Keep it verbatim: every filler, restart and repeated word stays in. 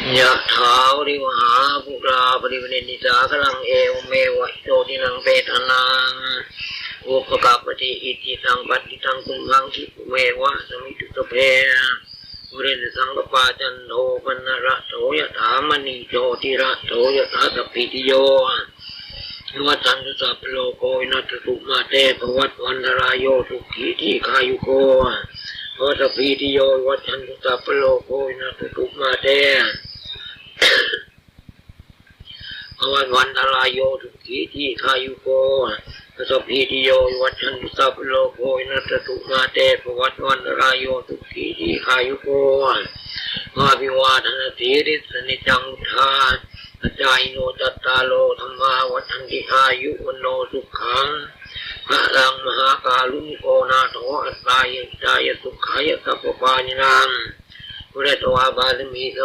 Yathā vārivahā pūrā paripūrenti sāgaraṃ, evameva ito dinnaṃ petānaṃ upakappati. Icchitaṃ patthitaṃ tumhaṃ khippameva samijjhatu, sabbe pūrentu saṅkappā, cando paṇṇaraso yathā, maṇi jotiraso yathā. Sabbītiyo vivajjantu, sabbarogo vinassatu, mā te bhavatvantarāyo, sukhī dīghāyuko bhava. Sabbītiyo vivajjantu, sabbarogo vinassatu, mā te bhavatvantarāyo, sukhī dīghāyuko bhava. Sabbītiyo vivajjantu, sabbarogo vinassatu, mā te bhavatvantarāyo, sukhī dīghāyuko bhava. Abhivādanasīlissa niccaṃ vuḍḍhā pacāyino, cattāro dhammā vaḍḍhanti, āyu vaṇṇo sukhaṃ balaṃ. Mahākāruṇiko nātho atthāya hitāya sukhāya sabbapāṇinaṃ, pūretvā pāramī sabbā